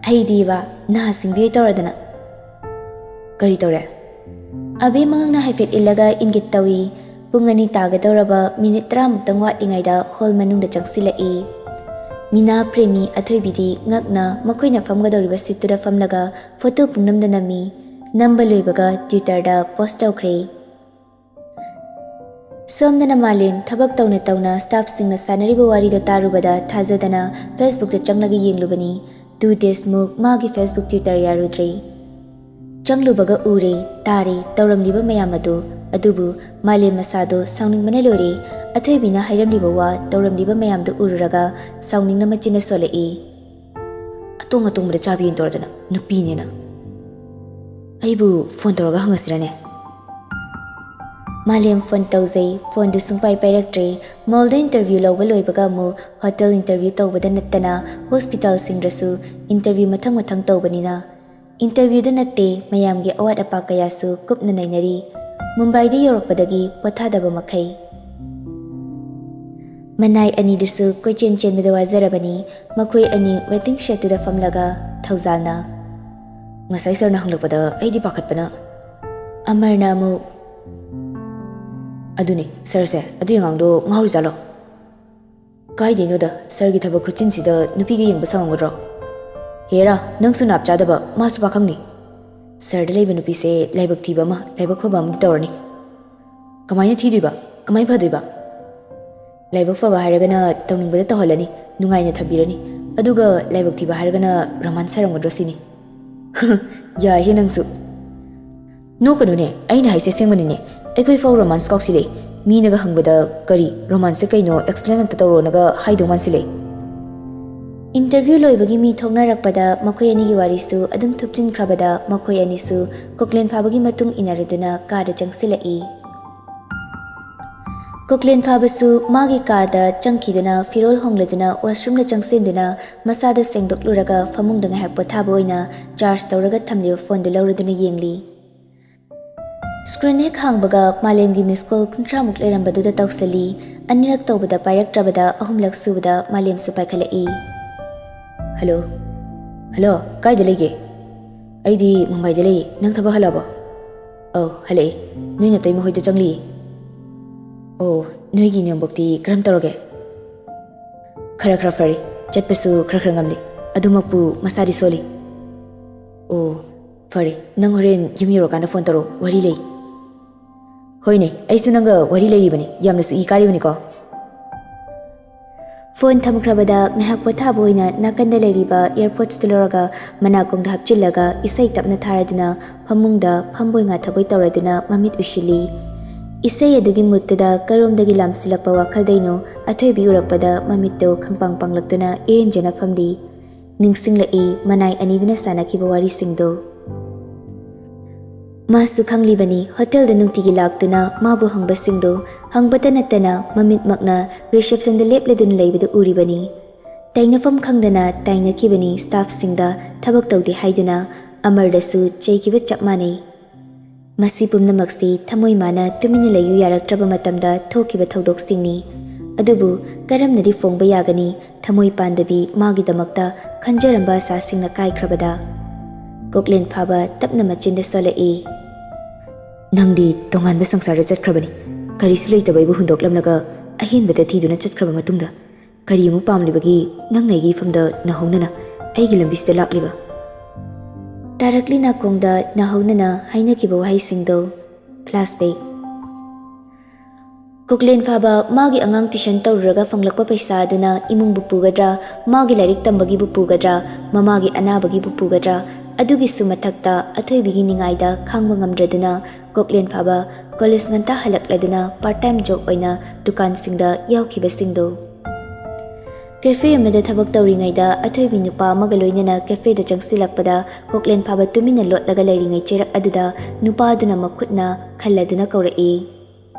"ꯑꯩꯗꯤꯕ ꯅꯍꯥ ꯁꯤꯡꯕꯤ ꯇꯧꯔꯗꯅ꯫" "ꯀꯔꯤ ꯇꯧꯔꯦ?" ꯑꯕꯤ ꯃꯉꯛꯅ ꯍꯥꯏꯐꯦꯠ ꯏꯜꯂꯒ ꯏꯪꯒꯤꯠ ꯇꯧꯏ꯫ ꯄꯨꯡ ꯑꯅꯤ ꯇꯥꯒꯗꯧꯔꯕ ꯃꯤꯅꯤꯠ ꯇꯔꯥꯃꯨꯛꯇꯪ ꯋꯥꯠꯂꯤꯉꯩꯗ ꯍꯣꯜ ꯃꯅꯨꯡꯗ ꯆꯪꯁꯤꯜꯂꯛꯏ꯫ ꯃꯤꯅꯥ, ꯄ꯭ꯔꯦꯃꯤ, ꯑꯊꯣꯏꯕꯤꯗꯤ ꯉꯛꯅ ꯃꯈꯣꯏꯅ ꯐꯝꯒꯗꯧꯔꯤꯕ ꯁꯤꯠꯇꯨꯗ ꯐꯝꯂꯒ ꯐꯣꯇꯣ ꯄꯨꯡꯅꯝꯗ ꯅꯝꯃꯤ꯫ ꯅꯝꯕ ꯂꯣꯏꯕꯒ Twitter ꯗ post ꯇꯧꯈ꯭ꯔꯦ꯫ ꯁꯣꯝꯗꯅ ꯃꯥꯂꯦꯝ ꯊꯕꯛ ꯇꯧꯅ ꯇꯧꯅ staff ꯁꯤꯡꯅ ꯁꯥꯟꯅꯔꯤꯕ ꯋꯥꯔꯤꯗꯣ ꯇꯥꯔꯨꯕꯗ ꯊꯥꯖꯗꯅ Facebook ꯇ ꯆꯪꯂꯒ ꯌꯦꯡꯂꯨꯕꯅꯤ꯫ Two days ꯃꯨꯛ ꯃꯥꯒꯤ Facebook, Twitter ꯌꯥꯔꯨꯗ꯭ꯔꯦ꯫ ꯆꯪꯂꯨꯕꯒ ꯎꯔꯦ, ꯇꯥꯔꯦ ꯇꯧꯔꯝꯂꯤꯕ ꯃꯌꯥꯝ ꯑꯗꯨ꯫ ꯑꯗꯨꯕꯨ ꯃꯥꯂꯦꯝ ꯃꯁꯥꯗꯣ ꯁꯥꯎꯅꯤꯡꯕꯅ ꯂꯣꯏꯔꯦ꯫ ꯑꯊꯣꯏꯕꯤꯅ ꯍꯥꯏꯔꯝꯂꯤꯕ ꯋꯥ, ꯇꯧꯔꯝꯂꯤꯕ ꯃꯌꯥꯝꯗꯨ ꯎꯔꯨꯔꯒ ꯁꯥꯎꯅꯤꯡꯅ ꯃꯆꯤꯟꯅ ꯁꯣꯜꯂꯛꯏ꯫ ꯑꯇꯣꯡ ꯑꯇꯣꯡꯕꯗ ꯆꯥꯕ ꯌꯦꯟ ꯇꯧꯔꯗꯅ ꯅꯨꯄꯤꯅꯦꯅ꯫ ꯑꯩꯕꯨ ꯐꯣꯟ ꯇꯧꯔꯒ ꯍꯪꯉꯁꯤꯔꯅꯦ? ꯃꯥꯂꯦꯝ ꯐꯣꯟ ꯇꯧꯖꯩ꯫ ꯐꯣꯟꯗꯨ ꯁꯨꯡꯄꯥꯏ ꯄꯥꯏꯔꯛꯇ꯭ꯔꯦ꯫ ꯃꯣꯜꯗ ꯏꯟꯇꯔꯚ꯭ꯌꯨ ꯂꯧꯕ ꯂꯣꯏꯕꯒ ꯑꯃꯨꯛ ꯍꯣꯇꯦꯜ ꯏꯟꯇꯔꯚ꯭ꯌꯨ ꯇꯧꯕꯗ ꯅꯠꯇꯅ ꯍꯣꯁꯄꯤꯇꯥꯜꯁꯤꯡꯗꯁꯨ ꯏꯟꯇꯔꯚ꯭ꯌꯨ ꯃꯊꯪ ꯃꯊꯪ ꯇꯧꯕꯅꯤꯅ, ꯏꯟꯇꯔꯚ꯭ꯌꯨꯗ ꯅꯠꯇꯦ, ꯃꯌꯥꯝꯒꯤ ꯑꯋꯥꯠ ꯑꯄꯥ ꯀꯌꯥꯁꯨ ꯀꯨꯞꯅ ꯅꯩꯅꯔꯤ꯫ ꯃꯨꯝꯕꯥꯏꯗ ꯌꯧꯔꯛꯄꯗꯒꯤ ꯄꯣꯊꯥꯗꯕ ꯃꯈꯩ꯫ ꯃꯅꯥꯏ ꯑꯅꯤꯗꯨꯁꯨ ꯀꯣꯏꯆꯦꯟ ꯆꯦꯟꯕꯗ ꯋꯥꯖꯔꯕꯅꯤ꯫ ꯃꯈꯣꯏ ꯑꯅꯤ ꯋꯦꯇꯤꯡ ꯁꯦꯠꯇꯨꯗ ꯐꯝꯂꯒ ꯊꯧꯖꯥꯜꯅ, "ꯉꯁꯥꯏ ꯁꯥꯔꯅ ꯍꯪꯂꯛꯄꯗ ꯑꯩꯗꯤ ꯄꯥꯈꯠꯄꯅ꯫" ꯑꯃꯔꯅ ꯑꯃꯨꯛ, "ꯑꯗꯨꯅꯦ, ꯁꯥꯔꯁꯦ ꯑꯗꯨꯒꯤ ꯑꯉꯥꯡꯗꯣ ꯉꯥꯎꯔꯤꯖꯥꯠꯂꯣ? ꯀꯥꯏꯗꯩꯅꯣꯗ, ꯁꯥꯔꯒꯤ ꯊꯕꯛ ꯈꯨꯠꯆꯤꯟꯁꯤꯗ ꯅꯨꯄꯤꯒ ꯌꯦꯡꯕ ꯁꯪꯉꯝꯒꯗ꯭ꯔꯣ? ꯍꯦꯔꯥ, ꯅꯪꯁꯨ ꯅꯥꯞ ꯆꯥꯗꯕ, ꯃꯥꯁꯨ ꯄꯥꯈꯪꯅꯤ꯫ ꯁꯥꯔꯗ ꯂꯩꯕ ꯅꯨꯄꯤꯁꯦ ꯂꯥꯏꯕꯛ ꯊꯤꯕ ꯑꯃ, ꯂꯥꯏꯕꯛ ꯐꯕ ꯑꯃꯗꯤ ꯇꯧꯔꯅꯤ꯫ ꯀꯃꯥꯏꯅ ꯊꯤꯗꯣꯏꯕ? ꯀꯃꯥꯏꯅ ꯐꯗꯣꯏꯕ? ꯂꯥꯏꯕꯛ ꯐꯕ ꯍꯥꯏꯔꯒꯅ ꯇꯧꯅꯤꯡꯕꯗ ꯇꯧꯍꯜꯂꯅꯤ, ꯅꯨꯡꯉꯥꯏꯅ ꯊꯝꯕꯤꯔꯅꯤ꯫ ꯑꯗꯨꯒ ꯂꯥꯏꯕꯛ ꯊꯤꯕ ꯍꯥꯏꯔꯒꯅ ꯔꯣꯃꯥꯟꯁ ꯁꯥꯔꯝꯒꯗ꯭ꯔꯣ ꯁꯤꯅꯤ꯫" "ꯌꯥꯏꯍꯦ ꯅꯪꯁꯨ꯫ ꯅꯣꯛꯀꯅꯨꯅꯦ, ꯑꯩꯅ ꯍꯥꯏꯁꯦ ꯑꯁꯦꯡꯕꯅꯤꯅꯦ꯫ ꯑꯩꯈꯣꯏ ꯐꯥꯎ ꯔꯣꯃꯥꯟꯁ ꯀꯥꯎꯁꯤꯜꯂꯦ꯫ ꯃꯤꯅꯒ ꯍꯪꯕꯗ, 'ꯀꯔꯤ, ꯔꯣꯃꯥꯟꯁꯁꯦ ꯀꯩꯅꯣ, ꯑꯦꯛꯁꯄ꯭ꯂꯦꯟ ꯑꯝꯇ ꯇꯧꯔꯛꯑꯣꯅꯒ' ꯍꯥꯏꯗꯧ ꯃꯥꯟꯁꯤꯜꯂꯦ꯫" ꯏꯟꯇꯔꯚ꯭ꯌꯨ ꯂꯣꯏꯕꯒꯤ ꯃꯤ ꯊꯣꯛꯅꯔꯛꯄꯗ ꯃꯈꯣꯏ ꯑꯅꯤꯒꯤ ꯋꯥꯔꯤꯁꯨ ꯑꯗꯨꯝ ꯊꯨꯞꯆꯤꯟꯈ꯭ꯔꯕꯗ ꯃꯈꯣꯏ ꯑꯅꯤꯁꯨ ꯀꯣꯛꯂꯦꯟ ꯐꯥꯕꯒꯤ ꯃꯇꯨꯡ ꯏꯟꯅꯔꯗꯨꯅ ꯀꯥꯗ ꯆꯪꯁꯤꯜꯂꯛꯏ꯫ ꯀꯣꯛꯂꯦꯟ ꯐꯥꯕꯁꯨ ꯃꯥꯒꯤ ꯀꯥꯗ ꯆꯪꯈꯤꯗꯨꯅ ꯐꯤꯔꯣꯜ ꯍꯣꯡꯂꯗꯨꯅ ꯋꯥꯁꯔꯨꯝꯗ ꯆꯪꯁꯤꯟꯗꯨꯅ ꯃꯁꯥꯗ ꯁꯦꯡꯗꯣꯛꯂꯨꯔꯒ ꯐꯃꯨꯡꯗ ꯉꯥꯏꯍꯥꯛ ꯄꯣꯊꯥꯕ ꯑꯣꯏꯅ ꯆꯥꯔꯖ ꯇꯧꯔꯒ ꯊꯝꯂꯤꯕ ꯐꯣꯟꯗꯨ ꯂꯧꯔꯗꯨꯅ ꯌꯦꯡꯂꯤ꯫ ꯁ꯭ꯀ꯭ꯔꯤꯟ ꯍꯦꯛ ꯍꯥꯡꯕꯒ ꯃꯥꯂꯦꯝꯒꯤ ꯃꯤꯁ ꯀꯣꯜ ꯀꯨꯟꯊ꯭ꯔꯥꯃꯨꯛ ꯂꯩꯔꯝꯕꯗꯨꯗ ꯇꯧꯁꯜꯂꯤ꯫ ꯑꯅꯤꯔꯛ ꯇꯧꯕꯗ ꯄꯥꯏꯔꯛꯇ꯭ꯔꯕꯗ ꯑꯍꯨꯝꯂꯛ ꯁꯨꯕꯗ ꯃꯥꯂꯦꯝꯁꯨ ꯄꯥꯏꯈꯠꯂꯛꯏ꯫ "ꯍꯜꯂꯣ꯫ ꯍꯜꯂꯣ, ꯀꯥꯏꯗ ꯂꯩꯒꯦ?" "ꯑꯩꯗꯤ ꯃꯨꯝꯕꯥꯏꯗ ꯂꯩꯌꯦ꯫ ꯅꯪ ꯊꯕꯛ ꯍꯜꯂꯛꯑꯕꯣ?" "ꯑꯧ, ꯍꯜꯂꯛꯑꯦ꯫ ꯅꯣꯏ ꯅꯇꯩꯃ ꯍꯣꯏꯗ ꯆꯪꯂꯤꯌꯦ꯫" "ꯑꯣ, ꯅꯣꯏꯒꯤ ꯅꯦꯝꯕꯣꯛꯇꯤ ꯀꯔꯝ ꯇꯧꯔꯒꯦ?" "ꯈꯔ ꯈꯔ ꯐꯔꯦ꯫ ꯆꯠꯄꯁꯨ ꯈꯔ ꯈꯔ ꯉꯝꯂꯦ꯫ ꯑꯗꯨꯃꯛꯄꯨ ꯃꯁꯥꯗꯤ ꯁꯣꯜꯂꯤ꯫" "ꯑꯣ, ꯐꯔꯦ꯫ ꯅꯪ ꯍꯣꯔꯦꯟ ꯌꯨꯝ ꯌꯧꯔꯀꯥꯟꯗ ꯐꯣꯟ ꯇꯧꯔꯛꯑꯣ꯫ ꯋꯥꯔꯤ ꯂꯩ꯫" "ꯍꯣꯏꯅꯦ, ꯑꯩꯁꯨ ꯅꯪꯒ ꯋꯥꯔꯤ ꯂꯩꯔꯤꯕꯅꯤ꯫ ꯌꯥꯝꯅꯁꯨ ꯏ ꯀꯥꯔꯤꯕꯅꯤꯀꯣ꯫" ꯐꯣꯟ ꯊꯝꯈ꯭ꯔꯕꯗ ꯉꯥꯏꯍꯥꯛ ꯄꯣꯊꯥꯕ ꯑꯣꯏꯅ ꯅꯥꯀꯟꯗ ꯂꯩꯔꯤꯕ ꯑꯦꯌꯔꯄꯣꯗꯁꯇꯨ ꯂꯧꯔꯒ ꯃꯅꯥꯀꯣꯡꯗ ꯍꯥꯞꯆꯤꯜꯂꯒ ꯏꯁꯩ ꯇꯞꯅ ꯊꯥꯔꯗꯨꯅ ꯐꯃꯨꯡꯗ ꯐꯝꯕꯣꯏ ꯉꯥꯊꯕꯣꯏ ꯇꯧꯔꯗꯨꯅ ꯃꯃꯤꯠ ꯎꯏꯁꯤꯜꯂꯤ꯫ ꯏꯁꯩ ꯑꯗꯨꯒꯤ ꯃꯨꯠꯇꯨꯗ ꯀꯔꯣꯝꯗꯒꯤ ꯂꯥꯝꯁꯤꯜꯂꯛꯄ ꯋꯥꯈꯜꯗꯩꯅꯣ ꯑꯊꯣꯏꯕꯤ ꯎꯔꯛꯄꯗ ꯃꯃꯤꯠꯇꯨ ꯈꯪꯄꯥꯡ ꯄꯥꯡꯂꯛꯇꯨꯅ ꯏꯔꯦꯟꯖꯅ ꯐꯝꯂꯤ꯫ ꯅꯤꯡꯁꯤꯡꯂꯛꯏ ꯃꯅꯥꯏ ꯑꯅꯤꯗꯨꯅ ꯁꯥꯟꯅꯈꯤꯕ ꯋꯥꯔꯤꯁꯤꯡꯗꯨ꯫ ꯃꯥꯁꯨ ꯈꯪꯂꯤꯕꯅꯤ, ꯍꯣꯇꯦꯜꯗ ꯅꯨꯡꯇꯤꯒꯤ ꯂꯥꯛꯇꯨꯅ ꯃꯥꯕꯨ ꯍꯪꯕꯁꯤꯡꯗꯨ ꯍꯪꯕꯇ ꯅꯠꯇꯅ ꯃꯃꯤꯠꯃꯛꯅ ꯔꯤꯁꯦꯞꯁꯟꯗ ꯂꯦꯞꯂꯗꯨꯅ ꯂꯩꯕꯗꯨ ꯎꯔꯤꯕꯅꯤ꯫ ꯇꯥꯏꯅꯐꯝ ꯈꯪꯗꯅ ꯇꯥꯏꯅꯈꯤꯕꯅꯤ ꯁ꯭ꯇꯥꯐꯁꯤꯡꯗ ꯊꯕꯛ ꯇꯧꯗꯦ ꯍꯥꯏꯗꯨꯅ꯫ ꯑꯃꯔꯗꯁꯨ ꯆꯩꯈꯤꯕ ꯆꯞ ꯃꯥꯟꯅꯩ꯫ ꯃꯁꯤ ꯄꯨꯝꯅꯃꯛꯁꯤ ꯊꯃꯣꯏ ꯃꯥꯅ ꯇꯨꯃꯤꯟꯅ ꯂꯩꯌꯨ ꯌꯥꯔꯛꯇ꯭ꯔꯕ ꯃꯇꯝꯗ ꯊꯣꯛꯈꯤꯕ ꯊꯧꯗꯣꯛꯁꯤꯡꯅꯤ꯫ ꯑꯗꯨꯕꯨ ꯀꯔꯝꯅꯗꯤ ꯐꯣꯡꯕ ꯌꯥꯒꯅꯤ? ꯊꯃꯣꯏ ꯄꯥꯟꯗꯕꯤ ꯃꯥꯒꯤꯗꯃꯛꯇ ꯈꯟꯖꯔꯝꯕ ꯑꯁꯥꯁꯤꯡꯅ ꯀꯥꯏꯈ꯭ꯔꯕꯗ꯫ ꯀꯣꯛꯂꯦꯟ ꯐꯥꯕ ꯇꯞꯅ ꯃꯆꯤꯟꯗ ꯁꯣꯜꯂꯛꯏ꯫ "ꯅꯪꯗꯤ ꯇꯣꯉꯥꯟꯕ ꯁꯪꯁꯥꯔꯗ ꯆꯠꯈ꯭ꯔꯕꯅꯤ꯫ ꯀꯔꯤꯁꯨ ꯂꯩꯇꯕ ꯑꯩꯕꯨ ꯍꯨꯟꯗꯣꯛꯂꯝꯂꯒ ꯑꯍꯦꯟꯕꯗ ꯊꯤꯗꯨꯅ ꯆꯠꯈ꯭ꯔꯕ ꯃꯇꯨꯡꯗ ꯀꯔꯤ ꯑꯃꯨꯛ ꯄꯥꯝꯂꯤꯕꯒꯤ ꯅꯪꯅ ꯑꯩꯒꯤ ꯏꯐꯝꯗ ꯅꯧꯍꯧꯅꯅ ꯑꯩꯒꯤ ꯂꯝꯕꯤꯁꯤꯗ ꯂꯥꯛꯂꯤꯕ?" ꯇꯥꯔꯛꯂꯤ ꯅꯥꯀꯣꯡꯗ ꯅꯧꯍꯧꯅꯅ ꯍꯥꯏꯅꯈꯤꯕ ꯋꯥꯍꯩꯁꯤꯡꯗꯣ꯫ ꯐ꯭ꯂꯥꯁꯕꯦꯛ꯫ ꯀꯣꯛꯂꯦꯟ ꯐꯥꯕ ꯃꯥꯒꯤ ꯑꯉꯥꯡ ꯇ꯭ꯌꯨꯁꯟ ꯇꯧꯔꯨꯔꯒ ꯐꯪꯂꯛꯄ ꯄꯩꯁꯥ ꯑꯗꯨꯅ ꯏꯃꯨꯡꯕꯨ ꯄꯨꯒꯗ꯭ꯔꯥ, ꯃꯥꯒꯤ ꯂꯥꯏꯔꯤꯛ ꯇꯝꯕꯒꯤꯕꯨ ꯄꯨꯒꯗ꯭ꯔꯥ, ꯃꯃꯥꯒꯤ ꯑꯅꯥꯕꯒꯤꯕꯨ ꯄꯨꯒꯗ꯭ꯔꯥ, ꯑꯗꯨꯒꯤꯁꯨ ꯃꯊꯛꯇ ꯑꯊꯣꯏꯕꯤꯒꯤ ꯅꯤꯡꯉꯥꯏꯗ ꯈꯥꯡꯕ ꯉꯝꯗ꯭ꯔꯗꯨꯅ ꯀꯣꯛꯂꯦꯟ ꯐꯥꯕ ꯀꯣꯂꯦꯖ ꯉꯟꯇꯥ ꯍꯜꯂꯛꯂꯗꯨꯅ ꯄꯥꯔꯠ ꯇꯥꯏꯝ ꯖꯣꯕ ꯑꯣꯏꯅ ꯗꯨꯀꯥꯟꯁꯤꯡꯗ ꯌꯥꯎꯈꯤꯕꯁꯤꯡꯗꯨ꯫ ꯀꯦꯐꯦ ꯑꯃꯗ ꯊꯕꯛ ꯇꯧꯔꯤꯉꯩꯗ ꯑꯊꯣꯏꯕꯤ ꯅꯨꯄꯥ ꯑꯃꯒ ꯂꯣꯏꯅꯅ ꯀꯦꯐꯦꯗ ꯆꯪꯁꯤꯜꯂꯛꯄꯗ ꯀꯣꯛꯂꯦꯟ ꯐꯥꯕ ꯇꯨꯃꯤꯟꯅ ꯂꯣꯠꯂꯒ ꯂꯩꯔꯤꯉꯩ ꯆꯩꯔꯛ ꯑꯗꯨꯗ ꯅꯨꯄꯥ ꯑꯗꯨꯅ ꯃꯈꯨꯠꯅ ꯈꯜꯂꯗꯨꯅ ꯀꯧꯔꯛꯏ꯫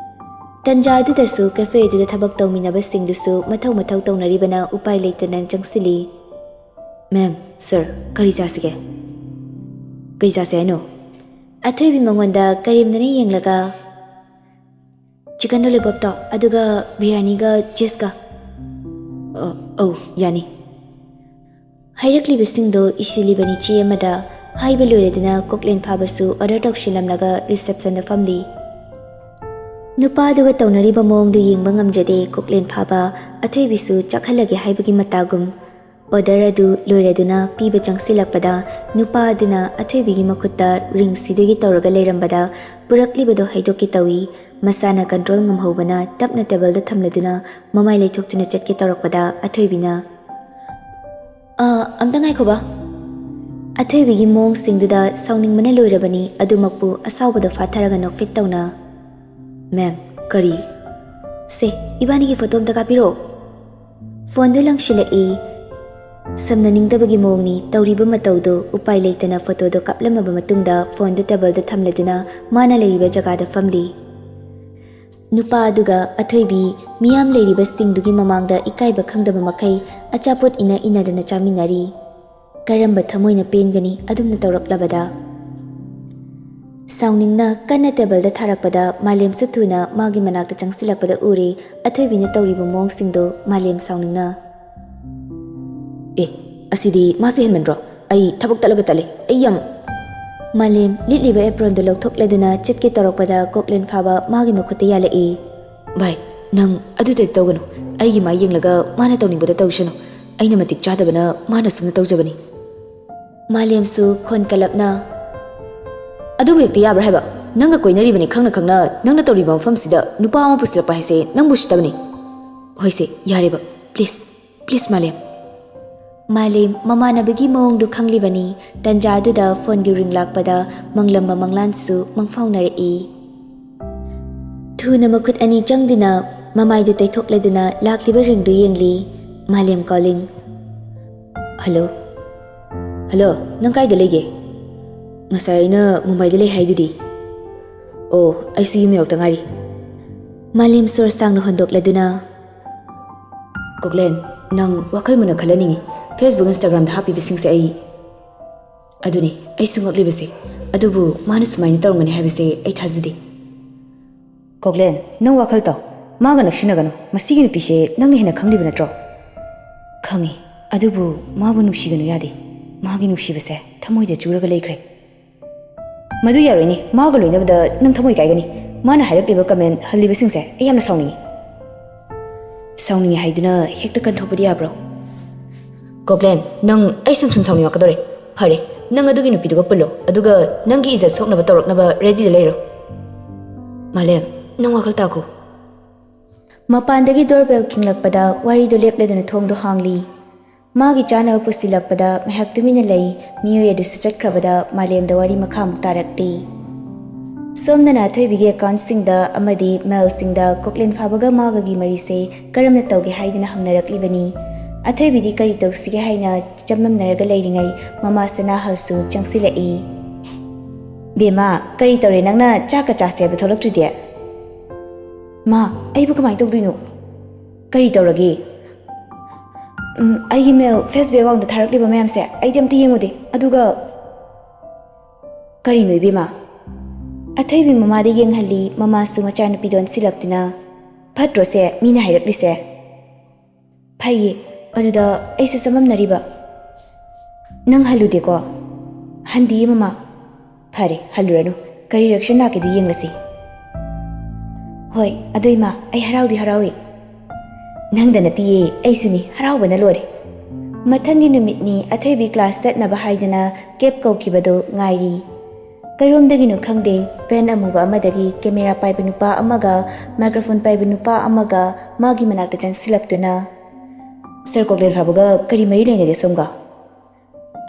ꯇꯟꯖꯥ ꯑꯗꯨꯗꯁꯨ ꯀꯦꯐꯦ ꯑꯗꯨꯗ ꯊꯕꯛ ꯇꯧꯃꯤꯟꯅꯕꯁꯤꯡꯗꯨꯁꯨ ꯃꯊꯧ ꯃꯊꯧ ꯇꯧꯅꯔꯤꯕꯅ ꯎꯄꯥꯏ ꯂꯩꯇꯅ ꯆꯪꯁꯤꯜꯂꯤ꯫ "ꯃꯦꯝ, ꯁꯔ, ꯀꯔꯤ ꯆꯥꯁꯤꯒꯦ?" "ꯀꯔꯤ ꯆꯥꯁꯦ ꯍꯥꯏꯅꯣ?" ꯑꯊꯣꯏꯕꯤ ꯃꯉꯣꯟꯗ ꯀꯔꯦꯝꯅꯅ ꯌꯦꯡꯂꯒ, "ꯆꯤꯀꯟ ꯂꯣꯂꯤꯄꯣꯞꯇꯣ, ꯑꯗꯨꯒ ꯕꯤꯔꯌꯥꯅꯤꯒ ꯆꯤꯁꯀ꯫" "ꯑ, ꯑꯧ, ꯌꯥꯅꯤ꯫" ꯍꯥꯏꯔꯛꯂꯤꯕꯁꯤꯡꯗꯣ ꯏꯁꯤꯜꯂꯤꯕꯅꯤ ꯆꯦ ꯑꯃꯗ꯫ ꯍꯥꯏꯕ ꯂꯣꯏꯔꯗꯨꯅ ꯀꯣꯛꯂꯦꯟ ꯐꯥꯕꯁꯨ ꯑꯣꯔꯗꯔ ꯇꯧꯁꯤꯜꯂꯝꯂꯒ ꯔꯤꯁꯦꯞꯁꯟꯗ ꯐꯝꯂꯤ꯫ ꯅꯨꯄꯥꯗꯨꯒ ꯇꯧꯅꯔꯤꯕ ꯃꯑꯣꯡꯗꯨ ꯌꯦꯡꯕ ꯉꯝꯖꯗꯦ ꯀꯣꯛꯂꯦꯟ ꯐꯥꯕ꯫ ꯑꯊꯣꯏꯕꯤꯁꯨ ꯆꯥꯛꯍꯜꯂꯒꯦ ꯍꯥꯏꯕꯒꯤ ꯃꯇꯥꯒꯨꯝ꯫ ꯑꯣꯔꯗꯔ ꯑꯗꯨ ꯂꯣꯏꯔꯗꯨꯅ ꯄꯤꯕ ꯆꯪꯁꯤꯜꯂꯛꯄꯗ ꯅꯨꯄꯥ ꯑꯗꯨꯅ ꯑꯊꯣꯏꯕꯤꯒꯤ ꯃꯈꯨꯠꯇ ꯔꯤꯡ ꯁꯤꯗꯣꯏꯒꯤ ꯇꯧꯔꯒ ꯂꯩꯔꯝꯕꯗ ꯄꯨꯔꯛꯂꯤꯕꯗꯣ ꯍꯩꯗꯣꯛꯀꯦ ꯇꯧꯏ꯫ ꯃꯁꯥꯅ ꯀꯟꯇ꯭ꯔꯣꯜ ꯉꯝꯍꯧꯕꯅ ꯇꯞꯅ ꯇꯦꯕꯜꯗ ꯊꯝꯂꯗꯨꯅ ꯃꯃꯥꯏ ꯂꯩꯊꯣꯛꯇꯨꯅ ꯆꯠꯀꯦ ꯇꯧꯔꯛꯄꯗ ꯑꯊꯣꯏꯕꯤꯅ, "ꯑ, ꯑꯝꯇ ꯉꯥꯏꯈꯣꯕ꯫" ꯑꯊꯣꯏꯕꯤꯒꯤ ꯃꯑꯣꯡꯁꯤꯡꯗꯨꯗ ꯁꯥꯎꯅꯤꯡꯕꯅ ꯂꯣꯏꯔꯕꯅꯤ, ꯑꯗꯨꯃꯛꯄꯨ ꯑꯁꯥꯎꯕꯗ ꯐꯥꯊꯔꯒ ꯅꯣꯛꯐꯦꯠ ꯇꯧꯅ, "ꯃꯦꯝ, ꯀꯔꯤ?" "ꯁꯦ, ꯏꯕꯥꯅꯤꯒꯤ ꯐꯣꯇꯣ ꯑꯝꯇ ꯀꯥꯞꯄꯤꯔꯛꯑꯣ꯫" ꯐꯣꯟꯗꯨ ꯂꯪꯁꯤꯜꯂꯛꯏ꯫ ꯁꯝꯅꯅꯤꯡꯗꯕꯒꯤ ꯃꯑꯣꯡꯅꯤ ꯇꯧꯔꯤꯕ ꯃꯇꯧꯗꯨ꯫ ꯎꯄꯥꯏ ꯂꯩꯇꯅ ꯐꯣꯇꯣꯗꯨ ꯀꯥꯞꯂꯝꯃꯕ ꯃꯇꯨꯡꯗ ꯐꯣꯟꯗꯨ ꯇꯦꯕꯜꯗ ꯊꯝꯂꯗꯨꯅ ꯃꯥꯅ ꯂꯩꯔꯤꯕ ꯖꯒꯥꯗ ꯐꯝꯂꯤ꯫ ꯅꯨꯄꯥ ꯑꯗꯨꯒ ꯑꯊꯣꯏꯕꯤ ꯃꯤꯌꯥꯝ ꯂꯩꯔꯤꯕꯁꯤꯡꯗꯨꯒꯤ ꯃꯃꯥꯡꯗ ꯏꯀꯥꯏꯕ ꯈꯪꯗꯕ ꯃꯈꯩ ꯑꯆꯥꯄꯣꯠ ꯏꯟꯅ ꯏꯟꯅꯗꯨꯅ ꯆꯥꯃꯤꯟꯅꯔꯤ꯫ ꯀꯔꯝꯕ ꯊꯃꯣꯏꯅ ꯄꯦꯟꯒꯅꯤ ꯑꯗꯨꯝꯅ ꯇꯧꯔꯛꯂꯕꯗ? ꯁꯥꯎꯅꯤꯡꯅ ꯀꯟꯅ ꯇꯦꯕꯜꯗ ꯊꯥꯔꯛꯄꯗ ꯃꯥꯂꯦꯝꯁꯨ ꯊꯨꯅ ꯃꯥꯒꯤ ꯃꯅꯥꯛꯇ ꯆꯪꯁꯤꯜꯂꯛꯄꯗ ꯎꯔꯦ꯫ ꯑꯊꯣꯏꯕꯤꯅ ꯇꯧꯔꯤꯕ ꯃꯑꯣꯡꯁꯤꯡꯗꯨ ꯃꯥꯂꯦꯝ ꯁꯥꯎꯅꯤꯡꯅ, "ꯑꯦ, ꯑꯁꯤꯗꯤ ꯃꯥꯁꯨ ꯍꯦꯟꯃꯟꯗ꯭ꯔꯣ? ꯑꯩ ꯊꯕꯛ ꯇꯠꯂꯒ ꯇꯠꯂꯦ꯫ ꯑꯩ ꯌꯥꯝ..." ꯃꯥꯂꯦꯝ ꯂꯤꯠꯂꯤꯕ ꯑꯦꯄ꯭ꯔꯣꯟꯗꯨ ꯂꯧꯊꯣꯛꯂꯗꯨꯅ ꯆꯠꯀꯦ ꯇꯧꯔꯛꯄꯗ ꯀꯣꯛꯂꯦꯟ ꯐꯥꯕ ꯃꯥꯒꯤ ꯃꯈꯨꯠꯇ ꯌꯥꯜꯂꯛꯏ꯫ "ꯚꯥꯏ, ꯅꯪ ꯑꯗꯨꯗꯗꯤ ꯇꯧꯒꯅꯨ꯫ ꯑꯩꯒꯤ ꯃꯥꯏ ꯌꯦꯡꯂꯒ ꯃꯥꯅ ꯇꯧꯅꯤꯡꯕꯗ ꯇꯧꯁꯅꯨ꯫ ꯑꯩꯅ ꯃꯇꯤꯛ ꯆꯥꯗꯕꯅ ꯃꯥꯅ ꯁꯨꯝꯅ ꯇꯧꯖꯕꯅꯤ꯫" ꯃꯥꯂꯦꯝꯁꯨ ꯈꯣꯟ ꯀꯜꯂꯞꯅ, "ꯑꯗꯨꯕꯨ ꯍꯦꯛꯇ ꯌꯥꯕ꯭ꯔꯥ ꯍꯥꯏꯕ? ꯅꯪꯒ ꯀꯣꯏꯅꯔꯤꯕꯅꯤ ꯈꯪꯅ ꯈꯪꯅ ꯅꯪꯅ ꯇꯧꯔꯤꯕ ꯃꯐꯝꯁꯤꯗ ꯅꯨꯄꯥ ꯑꯃ ꯄꯨꯁꯤꯜꯂꯛꯄ ꯍꯥꯏꯁꯦ ꯅꯪꯕꯨ ꯎꯁꯤꯠꯇꯕꯅꯤ꯫ ꯍꯣꯏꯁꯦ, ꯌꯥꯔꯦꯕ꯫ ꯄ꯭ꯂꯤꯁ, ꯄ꯭ꯂꯤꯁ ꯃꯥꯂꯦꯝ꯫" ꯃꯥꯂꯦꯝ ꯃꯃꯥꯟꯅꯕꯒꯤ ꯃꯑꯣꯡꯗꯨ ꯈꯪꯂꯤꯕꯅꯤ꯫ ꯇꯟꯖꯥꯗꯨꯗ ꯐꯣꯟꯒꯤ ꯔꯤꯡ ꯂꯥꯛꯄꯗ ꯃꯪꯂꯝꯕ ꯃꯪꯂꯥꯟꯁꯨ ꯃꯪꯐꯥꯎꯅꯔꯛꯏ꯫ ꯊꯨꯅ ꯃꯈꯨꯠ ꯑꯅꯤ ꯆꯪꯗꯨꯅ ꯃꯃꯥꯏꯗꯨ ꯇꯩꯊꯣꯛꯂꯗꯨꯅ ꯂꯥꯛꯂꯤꯕ ꯔꯤꯡꯗꯨ ꯌꯦꯡꯂꯤ꯫ ꯃꯥꯂꯦꯝ ꯀꯣꯂꯤꯡ꯫ "ꯍꯜꯂꯣ꯫ ꯍꯜꯂꯣ, ꯅꯪ ꯀꯥꯏꯗ ꯂꯩꯒꯦ?" "ꯉꯁꯥꯏ ꯑꯩꯅ ꯃꯨꯝꯕꯥꯏꯗ ꯂꯩ ꯍꯥꯏꯗꯨꯗꯤ꯫" "ꯑꯣ, ꯑꯩꯁꯨ ꯌꯨꯝ ꯌꯧꯔꯛꯇ ꯉꯥꯏꯔꯤ꯫" ꯃꯥꯂꯦꯝ ꯁꯣꯔ ꯁꯥꯡꯅ ꯍꯣꯟꯗꯣꯛꯂꯗꯨꯅ, "ꯀꯣꯛꯂꯦꯟ, ꯅꯪ ꯋꯥꯈꯜ ꯃꯨꯟꯅ ꯈꯜꯍꯟꯅꯤꯡꯉꯤ꯫ Facebook, Instagramꯗ ꯍꯥꯞꯄꯤꯕꯁꯤꯡꯁꯦ ꯑꯩ..." "ꯑꯗꯨꯅꯤ ꯑꯩꯁꯨ ꯉꯛꯂꯤꯕꯁꯦ꯫ ꯑꯗꯨꯕꯨ ꯃꯥꯅ ꯁꯨꯃꯥꯏꯅ ꯇꯧꯔꯝꯒꯅꯤ ꯍꯥꯏꯕꯁꯦ ꯑꯩ ꯊꯥꯖꯗꯦ꯫" "ꯀꯣꯛꯂꯦꯟ, ꯅꯪ ꯋꯥꯈꯜ ꯇꯧ꯫ ꯃꯥꯒ ꯅꯛꯁꯤꯟꯅꯒꯅꯨ꯫ ꯃꯁꯤꯒꯤ ꯅꯨꯄꯤꯁꯦ ꯅꯪꯅ ꯍꯦꯟꯅ ꯈꯪꯂꯤꯕ ꯅꯠꯇ꯭ꯔꯣ?" "ꯈꯪꯉꯤ꯫ ꯑꯗꯨꯕꯨ ꯃꯥꯕꯨ ꯅꯨꯡꯁꯤꯒꯅꯨ ꯌꯥꯗꯦ꯫ ꯃꯥꯒꯤ ꯅꯨꯡꯁꯤꯕꯁꯦ ꯊꯃꯣꯏꯗ ꯆꯨꯔꯒ ꯂꯩꯈ꯭ꯔꯦ꯫" "ꯃꯗꯨ ꯌꯥꯔꯣꯏꯅꯦ꯫ ꯃꯥꯒ ꯂꯣꯏꯅꯕꯗ ꯅꯪ ꯊꯃꯣꯏ ꯀꯥꯏꯒꯅꯤ꯫ ꯃꯥꯅ ꯍꯥꯏꯔꯛꯂꯤꯕ ꯀꯃꯦꯟ ꯍꯜꯂꯤꯕꯁꯤꯡꯁꯦ ꯑꯩ ꯌꯥꯝꯅ ꯁꯥꯎꯅꯤꯡꯉꯤ꯫" "ꯁꯥꯎꯅꯤꯡꯉꯤ ꯍꯥꯏꯗꯨꯅ ꯍꯦꯛꯇ ꯀꯟꯊꯣꯛꯄꯗꯤ ꯌꯥꯕ꯭ꯔꯣ?" "ꯀꯣꯛꯂꯦꯟ, ꯅꯪ ꯑꯩ ꯁꯨꯝ ꯁꯨꯝ ꯁꯥꯎꯅꯤꯡꯉꯛꯀꯗꯧꯔꯦ꯫ ꯐꯔꯦ, ꯅꯪ ꯑꯗꯨꯒꯤ ꯅꯨꯄꯤꯗꯨꯒ ꯄꯨꯜꯂꯣ, ꯑꯗꯨꯒ ꯅꯪꯒꯤ ꯏꯖꯠ ꯁꯣꯛꯅꯕ ꯇꯧꯔꯛꯅꯕ ꯔꯦꯗꯤꯗ ꯂꯩꯔꯣ꯫" "ꯃꯥꯂꯦꯝ, ꯅꯪ ꯋꯥꯈꯜ ꯇꯥꯈꯣ꯫" ꯃꯄꯥꯟꯗꯒꯤ ꯗꯣꯔꯕꯦꯜ ꯈꯤꯡꯂꯛꯄꯗ ꯋꯥꯔꯤꯗꯨ ꯂꯦꯞꯂꯗꯨꯅ ꯊꯣꯡꯗꯨ ꯍꯥꯡꯂꯤ꯫ ꯃꯥꯒꯤ ꯆꯥꯅꯕ ꯄꯨꯁꯤꯜꯂꯛꯄꯗ ꯉꯥꯏꯍꯥꯛ ꯇꯨꯃꯤꯟꯅ ꯂꯩ꯫ ꯃꯤꯑꯣꯏ ꯑꯗꯨꯁꯨ ꯆꯠꯈ꯭ꯔꯕꯗ ꯃꯥꯂꯦꯝꯗ ꯋꯥꯔꯤ ꯃꯈꯥꯃꯨꯛ ꯇꯥꯔꯛꯂꯤ꯫ ꯁꯣꯝꯗꯅ ꯑꯊꯣꯏꯕꯤꯒꯤ ꯑꯦꯀꯥꯎꯟꯠꯁꯤꯡꯗ ꯑꯃꯗꯤ ꯃꯦꯜꯁꯤꯡꯗ ꯀꯣꯛꯂꯦꯟ ꯐꯥꯕꯒ ꯃꯥꯒꯒꯤ ꯃꯔꯤꯁꯦ ꯀꯔꯝꯅ ꯇꯧꯒꯦ ꯍꯥꯏꯗꯨꯅ ꯍꯪꯅꯔꯛꯂꯤꯕꯅꯤ꯫ ꯑꯊꯣꯏꯕꯤꯗꯤ ꯀꯔꯤ ꯇꯧꯁꯤꯒꯦ ꯍꯥꯏꯅ ꯆꯃꯝꯅꯔꯒ ꯂꯩꯔꯤꯉꯩ ꯃꯃꯥ ꯁꯅꯥꯍꯜꯁꯨ ꯆꯪꯁꯤꯜꯂꯛꯏ꯫ "ꯕꯦꯝꯃ, ꯀꯔꯤ ꯇꯧꯔꯦ? ꯅꯪꯅ ꯆꯥꯛꯀ ꯆꯥꯁꯦ ꯍꯥꯏꯕ ꯊꯣꯛꯂꯛꯇ꯭ꯔꯤꯗꯤ?" "ꯃꯥ, ꯑꯩꯕꯨ ꯀꯃꯥꯏꯅ ꯇꯧꯗꯣꯏꯅꯣ? ꯀꯔꯤ ꯇꯧꯔꯒꯦ?" "ꯎꯝ, ꯑꯩꯒꯤ ꯃꯦꯜ Facebook ꯑꯦꯀꯥꯎꯟꯗ ꯊꯥꯔꯛꯂꯤꯕ ꯃꯌꯥꯝꯁꯦ ꯑꯩꯗꯤ ꯑꯝꯇ ꯌꯦꯡꯉꯨꯗꯦ꯫ ꯑꯗꯨꯒ" "ꯀꯔꯤꯅꯣ ꯏꯕꯦꯝꯃ?" ꯑꯊꯣꯏꯕꯤ ꯃꯃꯥꯗ ꯌꯦꯡꯍꯜꯂꯤ꯫ ꯃꯃꯥꯁꯨ ꯃꯆꯥꯅꯨꯄꯤꯗꯣ ꯑꯣꯟꯁꯤꯜꯂꯛꯇꯨꯅ, "ꯐꯠꯇ꯭ꯔꯣꯁꯦ ꯃꯤꯅ ꯍꯥꯏꯔꯛꯂꯤꯁꯦ?" "ꯐꯩꯌꯦ, ꯑꯗꯨꯗ ꯑꯩꯁꯨ ꯆꯃꯝꯅꯔꯤꯕ꯫" "ꯅꯪ ꯍꯜꯂꯨꯗꯦꯀꯣ?" "ꯍꯟꯗꯤꯌꯦ ꯃꯃꯥ꯫" "ꯐꯔꯦ, ꯍꯜꯂꯨꯔꯅꯨ꯫ ꯀꯔꯤ ꯔꯤꯌꯦꯛꯁꯟ ꯂꯥꯛꯀꯦꯗꯣ ꯌꯦꯡꯂꯁꯤ꯫" "ꯍꯣꯏ, ꯑꯗꯣ ꯏꯃꯥ, ꯑꯩ ꯍꯔꯥꯎꯗꯤ ꯍꯔꯥꯎꯏ꯫" "ꯅꯪꯗ ꯅꯠꯇꯤꯌꯦ, ꯑꯩꯁꯨꯅꯤ, ꯍꯔꯥꯎꯕꯅ ꯂꯣꯏꯔꯦ꯫" ꯃꯊꯪꯒꯤ ꯅꯨꯃꯤꯠꯅꯤ꯫ ꯑꯊꯣꯏꯕꯤ ꯀ꯭ꯂꯥꯁ ꯆꯠꯅꯕ ꯍꯥꯏꯗꯅ ꯀꯦꯞ ꯀꯧꯈꯤꯕꯗꯨ ꯉꯥꯏꯔꯤ꯫ ꯀꯔꯣꯝꯗꯒꯤꯅꯣ ꯈꯪꯗꯦ, ꯚꯦꯟ ꯑꯃꯨꯕ ꯑꯃꯗꯒꯤ ꯀꯦꯃꯦꯔꯥ ꯄꯥꯏꯕ ꯅꯨꯄꯥ ꯑꯃꯒ ꯃꯥꯏꯀ꯭ꯔꯣꯐꯣꯟ ꯄꯥꯏꯕ ꯅꯨꯄꯥ ꯑꯃꯒ ꯃꯥꯒꯤ ꯃꯅꯥꯛꯇ ꯆꯪꯁꯤꯜꯂꯛꯇꯨꯅ, "ꯁꯥꯔ ꯀꯣꯛꯂꯦꯟ ꯐꯥꯕꯒ ꯀꯔꯤ ꯃꯔꯤ ꯂꯩꯅꯒꯦ ꯁꯣꯝꯒ?"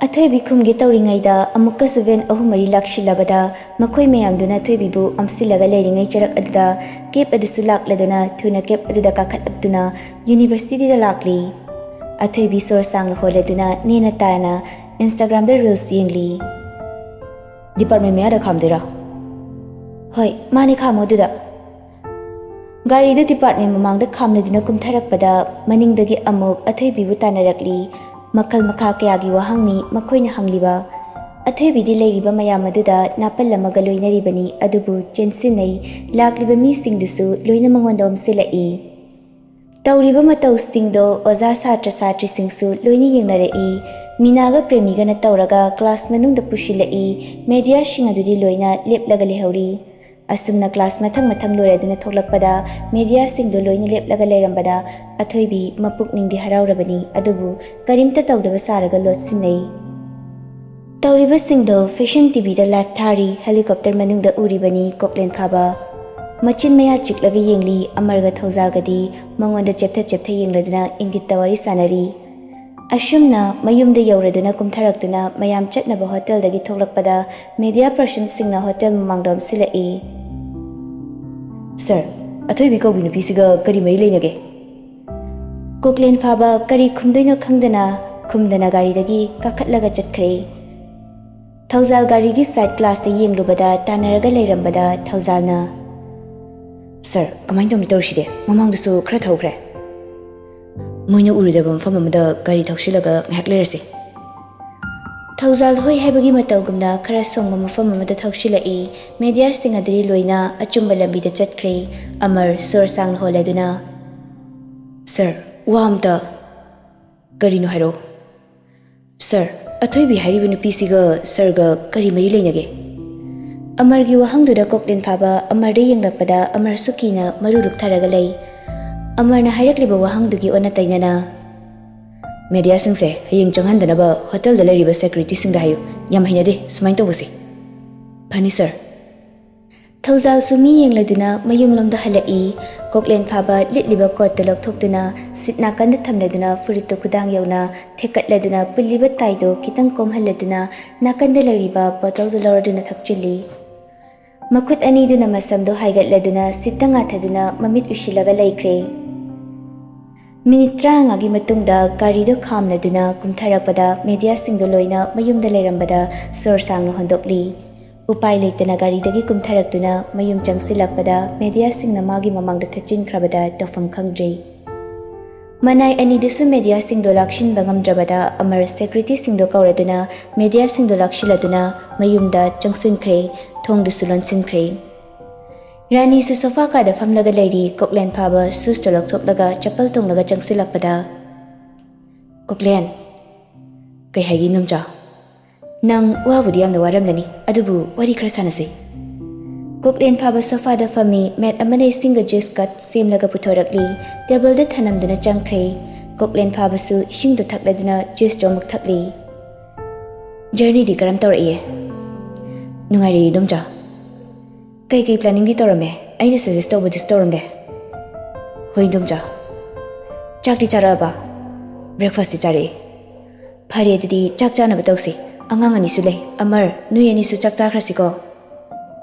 ꯑꯊꯣꯏꯕꯤ ꯈꯨꯝꯒꯦ ꯇꯧꯔꯤꯉꯩꯗ ꯑꯃꯨꯛꯀꯁꯨ ꯚꯦꯟ ꯑꯍꯨꯝ ꯃꯔꯤ ꯂꯥꯛꯁꯤꯜꯂꯕꯗ ꯃꯈꯣꯏ ꯃꯌꯥꯝꯗꯨꯅ ꯑꯊꯣꯏꯕꯤꯕꯨ ꯑꯣꯝꯁꯤꯜꯂꯒ ꯂꯩꯔꯤꯉꯩ ꯆꯔꯛ ꯑꯗꯨꯗ ꯀꯦꯞ ꯑꯗꯨꯁꯨ ꯂꯥꯛꯂꯗꯨꯅ ꯊꯨꯅ ꯀꯦꯞ ꯑꯗꯨꯗ ꯀꯥꯈꯠꯂꯛꯇꯨꯅ ꯌꯨꯅꯤꯚꯔꯁꯤꯇꯤꯗ ꯂꯥꯛꯂꯤ꯫ ꯑꯊꯣꯏꯕꯤ ꯁꯣꯔ ꯁꯥꯡꯅ ꯍꯣꯜꯂꯗꯨꯅ ꯅꯦꯅ ꯇꯥꯅ ꯏꯟꯁꯇꯥꯒ꯭ꯔꯥꯝꯗ ꯔꯤꯜꯁ ꯌꯦꯡꯂꯤ꯫ "ꯗꯤꯄꯥꯔꯠꯃꯦꯟ ꯃꯌꯥꯗ ꯈꯥꯝꯗꯣꯏꯔꯥ?" "ꯍꯣꯏ, ꯃꯥꯅꯦ, ꯈꯥꯝꯃꯣ ꯑꯗꯨꯗ꯫" ꯒꯥꯔꯤꯗꯨ ꯗꯤꯄꯥꯔꯠꯃꯦꯟ ꯃꯃꯥꯡꯗ ꯈꯥꯝꯂꯗꯨꯅ ꯀꯨꯝꯊꯔꯛꯄꯗ ꯃꯅꯤꯡꯗꯒꯤ ꯑꯃꯨꯛ ꯑꯊꯣꯏꯕꯤꯕꯨ ꯇꯥꯟꯅꯔꯛꯂꯤ꯫ ꯃꯈꯜ ꯃꯈꯥ ꯀꯌꯥꯒꯤ ꯋꯥꯍꯪꯅꯤ ꯃꯈꯣꯏꯅ ꯍꯪꯂꯤꯕ꯫ ꯑꯊꯣꯏꯕꯤꯗꯤ ꯂꯩꯔꯤꯕ ꯃꯌꯥꯝ ꯑꯗꯨꯗ ꯅꯥꯄꯜ ꯑꯃꯒ ꯂꯣꯏꯅꯔꯤꯕꯅꯤ, ꯑꯗꯨꯕꯨ ꯆꯦꯟꯁꯤꯟꯅꯩ꯫ ꯂꯥꯛꯂꯤꯕ ꯃꯤꯁꯤꯡꯗꯨꯁꯨ ꯂꯣꯏꯅ ꯃꯉꯣꯟꯗ ꯑꯣꯝꯁꯤꯜꯂꯛꯏ꯫ ꯇꯧꯔꯤꯕ ꯃꯇꯧꯁꯤꯡꯗꯣ ꯑꯣꯖꯥ ꯁꯥꯇ꯭ꯔ ꯁꯥꯇ꯭ꯔꯤꯁꯤꯡꯁꯨ ꯂꯣꯏꯅ ꯌꯦꯡꯅꯔꯛꯏ꯫ ꯃꯤꯅꯥꯒ ꯄ꯭ꯔꯦꯃꯤꯒꯅ ꯇꯧꯔꯒ ꯀ꯭ꯂꯥꯁ ꯃꯅꯨꯡꯗ ꯄꯨꯁꯤꯜꯂꯛꯏ꯫ ꯃꯦꯗꯤꯌꯥꯁꯤꯡ ꯑꯗꯨꯗꯤ ꯂꯣꯏꯅ ꯂꯦꯞꯂꯒ ꯂꯩꯍꯧꯔꯤ꯫ ꯑꯁꯨꯝꯅ ꯀ꯭ꯂꯥꯁ ꯃꯊꯪ ꯃꯊꯪ ꯂꯣꯏꯔꯗꯨꯅ ꯊꯣꯛꯂꯛꯄꯗ ꯃꯦꯗꯤꯌꯥꯁꯤꯡꯗꯣ ꯂꯣꯏꯅ ꯂꯦꯞꯂꯒ ꯂꯩꯔꯝꯕꯗ ꯑꯊꯣꯏꯕꯤ ꯃꯄꯨꯛꯅꯤꯡꯗꯤ ꯍꯔꯥꯎꯔꯕꯅꯤ, ꯑꯗꯨꯕꯨ ꯀꯔꯤꯝꯇ ꯇꯧꯗꯕ ꯁꯥꯔꯒ ꯂꯣꯠꯁꯤꯟꯅꯩ꯫ ꯇꯧꯔꯤꯕꯁꯤꯡꯗꯣ ꯐꯦꯁꯟ ꯇꯤꯚꯤꯗ ꯂꯥꯏꯚ ꯊꯥꯔꯤ꯫ ꯍꯦꯂꯤꯀꯣꯞꯇꯔ ꯃꯅꯨꯡꯗ ꯎꯔꯤꯕꯅꯤ ꯀꯣꯛꯂꯦꯟ ꯐꯥꯕ꯫ ꯃꯆꯤꯟ ꯃꯌꯥ ꯆꯤꯛꯂꯒ ꯌꯦꯡꯂꯤ꯫ ꯑꯃꯔꯒ ꯊꯧꯖꯥꯜꯒꯗꯤ ꯃꯉꯣꯟꯗ ꯆꯦꯞꯊ ꯆꯦꯞꯊ ꯌꯦꯡꯂꯗꯨꯅ ꯏꯪꯒꯤꯠꯇ ꯋꯥꯔꯤ ꯁꯥꯟꯅꯔꯤ꯫ ꯑꯁꯨꯝꯅ ꯃꯌꯨꯝꯗ ꯌꯧꯔꯗꯨꯅ ꯀꯨꯝꯊꯔꯛꯇꯨꯅ ꯃꯌꯥꯝ ꯆꯠꯅꯕ ꯍꯣꯇꯦꯜꯗꯒꯤ ꯊꯣꯛꯂꯛꯄꯗ ꯃꯦꯗꯤꯌꯥ ꯄꯔꯁꯟꯁꯤꯡꯅ ꯍꯣꯇꯦꯜ ꯃꯃꯥꯡꯗ ꯑꯣꯝꯁꯤꯜꯂꯛꯏ꯫ "ꯁꯥꯔ, ꯑꯊꯣꯏꯕꯤ ꯀꯧꯕꯤ ꯅꯨꯄꯤꯁꯤꯒ ꯀꯔꯤ ꯃꯔꯤ ꯂꯩꯅꯒꯦ?" ꯀꯣꯛꯂꯦꯟ ꯐꯥꯕ ꯀꯔꯤ ꯈꯨꯝꯗꯣꯏꯅꯣ ꯈꯪꯗꯅ ꯈꯨꯝꯗꯅ ꯒꯥꯔꯤꯗꯒꯤ ꯀꯥꯈꯠꯂꯒ ꯆꯠꯈ꯭ꯔꯦ꯫ ꯊꯧꯖꯥꯜ ꯒꯥꯔꯤꯒꯤ ꯁꯥꯏꯠ ꯒ꯭ꯂꯥꯁꯇ ꯌꯦꯡꯂꯨꯕꯗ ꯇꯥꯟꯅꯔꯒ ꯂꯩꯔꯝꯕꯗ ꯊꯧꯖꯥꯜꯅ, "ꯁꯥꯔ, ꯀꯃꯥꯏꯅ ꯇꯧꯅꯤ ꯇꯧꯔꯤꯁꯤꯗꯤ? ꯃꯃꯥꯡꯗꯁꯨ ꯈꯔ ꯊꯧꯈ꯭ꯔꯦ꯫ ꯃꯣꯏꯅ ꯎꯔꯣꯏꯗꯕ ꯃꯐꯝ ꯑꯃꯗ ꯒꯥꯔꯤ ꯊꯧꯁꯤꯜꯂꯒ ꯉꯥꯏꯍꯥꯛ ꯂꯩꯔꯁꯤ꯫" ꯊꯧꯖꯥꯜ ꯍꯣꯏ ꯍꯥꯏꯕꯒꯤ ꯃꯇꯧꯒꯨꯝꯅ ꯈꯔ ꯁꯣꯡꯕ ꯃꯐꯝ ꯑꯃꯗ ꯊꯧꯁꯤꯜꯂꯛꯏ꯫ ꯃꯦꯗꯤꯌꯥꯁꯤꯡ ꯑꯗꯨꯗꯤ ꯂꯣꯏꯅ ꯑꯆꯨꯝꯕ ꯂꯝꯕꯤꯗ ꯆꯠꯈ꯭ꯔꯦ꯫ ꯑꯃꯔ ꯁꯣꯔ ꯁꯥꯡꯅ ꯍꯣꯜꯂꯗꯨꯅ, "ꯁꯥꯔ, ꯋꯥ ꯑꯝꯇ꯫" "ꯀꯔꯤꯅꯣ ꯍꯥꯏꯔꯛꯑꯣ꯫" "ꯁꯥꯔ, ꯑꯊꯣꯏꯕꯤ ꯍꯥꯏꯔꯤꯕ ꯅꯨꯄꯤꯁꯤꯒ ꯁꯥꯔꯒ ꯀꯔꯤ ꯃꯔꯤ ꯂꯩꯅꯒꯦ?" ꯑꯃꯔꯒꯤ ꯋꯥꯍꯪꯗꯨꯗ ꯀꯣꯛꯂꯦꯟ ꯐꯥꯕ ꯑꯃꯔꯗ ꯌꯦꯡꯂꯛꯄꯗ ꯑꯃꯔꯁꯨ ꯀꯤꯅ ꯃꯔꯨ ꯂꯨꯛꯊꯔꯒ ꯂꯩ꯫ ꯑꯃꯔꯅ ꯍꯥꯏꯔꯛꯂꯤꯕ ꯋꯥꯍꯪꯗꯨꯒꯤ ꯑꯣꯟꯅ ꯇꯩꯅꯅ, "ꯃꯦꯗꯤꯌꯥꯁꯤꯡꯁꯦ ꯍꯌꯦꯡ ꯆꯪꯍꯟꯗꯅꯕ ꯍꯣꯇꯦꯜꯗ ꯂꯩꯔꯤꯕ ꯁꯦꯀ꯭ꯌꯨꯔꯤꯇꯤꯁꯤꯡꯗ ꯍꯥꯏꯌꯨ, ꯌꯥꯝ ꯍꯩꯅꯗꯦ ꯁꯨꯃꯥꯏꯅ ꯇꯧꯕꯁꯦ꯫" "ꯐꯅꯤ ꯁꯥꯔ꯫" ꯊꯧꯖꯥꯜꯁꯨ ꯃꯤ ꯌꯦꯡꯂꯗꯨꯅ ꯃꯌꯨꯝꯂꯣꯝꯗ ꯍꯜꯂꯛꯏ꯫ ꯀꯣꯛꯂꯦꯟ ꯐꯥꯕ ꯂꯤꯠꯂꯤꯕ ꯀꯣꯠꯇꯨ ꯂꯧꯊꯣꯛꯇꯨꯅ ꯁꯤꯠ ꯅꯥꯀꯟꯗ ꯊꯝꯂꯗꯨꯅ ꯐꯨꯔꯤꯠꯇꯨ ꯈꯨꯗꯥꯡ ꯌꯧꯅ ꯊꯦꯛꯀꯠꯂꯗꯨꯅ ꯄꯨꯜꯂꯤꯕ ꯇꯥꯏꯗꯨ ꯈꯤꯇꯪ ꯀꯣꯝꯍꯜꯂꯗꯨꯅ ꯅꯥꯀꯟꯗ ꯂꯩꯔꯤꯕ ꯕꯣꯇꯜꯗꯨ ꯂꯧꯔꯗꯨꯅ ꯊꯛꯆꯤꯜꯂꯤ꯫ ꯃꯈꯨꯠ ꯑꯅꯤꯗꯨꯅ ꯃꯁꯝꯗꯨ ꯍꯥꯏꯒꯠꯂꯗꯨꯅ ꯁꯤꯠꯇ ꯉꯥꯊꯗꯨꯅ ꯃꯃꯤꯠ ꯎꯏꯁꯤꯜꯂꯒ ꯂꯩꯈ꯭ꯔꯦ꯫ ꯃꯤꯅꯤꯠ ꯇꯔꯥꯃꯉꯥꯒꯤ ꯃꯇꯨꯡꯗ ꯒꯥꯔꯤꯗꯨ ꯈꯥꯝꯂꯗꯨꯅ ꯀꯨꯝꯊꯔꯛꯄꯗ ꯃꯦꯗꯤꯌꯥꯁꯤꯡꯗꯨ ꯂꯣꯏꯅ ꯃꯌꯨꯝꯗ ꯂꯩꯔꯝꯕꯗ ꯁꯣꯔ ꯁꯥꯡꯅ ꯍꯣꯟꯗꯣꯛꯂꯤ꯫ ꯎꯄꯥꯏ ꯂꯩꯇꯅ ꯒꯥꯔꯤꯗꯒꯤ ꯀꯨꯝꯊꯔꯛꯇꯨꯅ ꯃꯌꯨꯝ ꯆꯪꯁꯤꯜꯂꯛꯄꯗ ꯃꯦꯗꯤꯌꯥꯁꯤꯡꯅ ꯃꯥꯒꯤ ꯃꯃꯥꯡꯗ ꯊꯠꯆꯤꯟꯈ꯭ꯔꯕꯗ ꯇꯧꯐꯝ ꯈꯪꯗ꯭ꯔꯦ꯫ ꯃꯅꯥꯏ ꯑꯅꯤꯗꯨꯁꯨ ꯃꯦꯗꯤꯌꯥꯁꯤꯡꯗꯣ ꯂꯥꯛꯁꯤꯟꯕ ꯉꯝꯗ꯭ꯔꯕꯗ ꯑꯃꯔ ꯁꯦꯀ꯭ꯌꯨꯔꯤꯇꯤꯁꯤꯡꯗꯣ ꯀꯧꯔꯗꯨꯅ ꯃꯦꯗꯤꯌꯥꯁꯤꯡꯗꯣ ꯂꯥꯛꯁꯤꯜꯂꯗꯨꯅ ꯃꯌꯨꯝꯗ ꯆꯪꯁꯤꯟꯈ꯭ꯔꯦ꯫ ꯊꯣꯡꯗꯨꯁꯨ ꯂꯣꯟꯁꯤꯟꯈ꯭ꯔꯦ꯫ ꯔꯥꯅꯤꯁꯨ ꯁꯣꯐꯥ ꯀꯥꯗ ꯐꯝꯂꯒ ꯂꯩꯔꯤ꯫ ꯀꯣꯛꯂꯦꯟ ꯐꯥꯕ ꯁꯨꯁꯇꯣ ꯂꯧꯊꯣꯛꯂꯒ ꯆꯄꯜ ꯇꯣꯡꯂꯒ ꯆꯪꯁꯤꯜꯂꯛꯄꯗ, "ꯀꯣꯛꯂꯦꯟ꯫" "ꯀꯩ ꯍꯥꯏꯒꯦ ꯏꯟꯗꯣꯝꯆꯥ?" "ꯅꯪ ꯋꯥꯕꯨꯗꯤ ꯌꯥꯝꯅ ꯋꯥꯔꯝꯂꯅꯤ, ꯑꯗꯨꯕꯨ ꯋꯥꯔꯤ ꯈꯔ ꯁꯥꯟꯅꯁꯤ꯫" ꯀꯣꯛꯂꯦꯟ ꯐꯥꯕ ꯁꯣꯐꯥꯗ ꯐꯝꯃꯤ꯫ ꯃꯦꯠ ꯑꯃꯅ ꯏꯁꯤꯡꯒ ꯖꯨꯁ ꯀꯠ ꯁꯦꯝꯂꯒ ꯄꯨꯊꯣꯔꯛꯂꯤ꯫ ꯇꯦꯕꯜꯗ ꯊꯅꯝꯗꯨꯅ ꯆꯪꯈ꯭ꯔꯦ꯫ ꯀꯣꯛꯂꯦꯟ ꯐꯥꯕꯁꯨ ꯏꯁꯤꯡꯗꯨ ꯊꯛꯂꯗꯨꯅ ꯖꯨꯁꯇꯨ ꯑꯃꯨꯛ ꯊꯛꯂꯤ꯫ "ꯖꯔꯅꯤꯗꯤ ꯀꯔꯝ ꯇꯧꯔꯛꯏ?" "ꯅꯨꯡꯉꯥꯏꯔꯤ ꯏꯟꯗꯣꯝꯆꯥ꯫" "ꯀꯩꯀꯩ ꯄ꯭ꯂꯥꯅꯤꯡꯗꯤ ꯇꯧꯔꯝꯃꯦ? ꯑꯩꯅ ꯁꯖꯦꯁ ꯇꯧꯕꯗꯨꯁꯨ ꯇꯧꯔꯝꯂꯦ?" "ꯍꯣꯏ ꯏꯟꯗꯣꯝꯆꯥ꯫" "ꯆꯥꯛꯇꯤ ꯆꯥꯔꯛꯑꯕ?" "ꯕ꯭ꯔꯦꯛꯐꯥꯁꯇꯤ ꯆꯥꯔꯛꯏ꯫" "ꯐꯔꯦ, ꯑꯗꯨꯗꯤ ꯆꯥꯛ ꯆꯥꯅꯕ ꯇꯧꯁꯤ꯫ ꯑꯉꯥꯡ ꯑꯅꯤꯁꯨ ꯂꯩ꯫ ꯑꯃꯔ, ꯅꯣꯏ ꯑꯅꯤꯁꯨ ꯆꯥꯛ ꯆꯥꯈ꯭ꯔꯁꯤꯀꯣ꯫"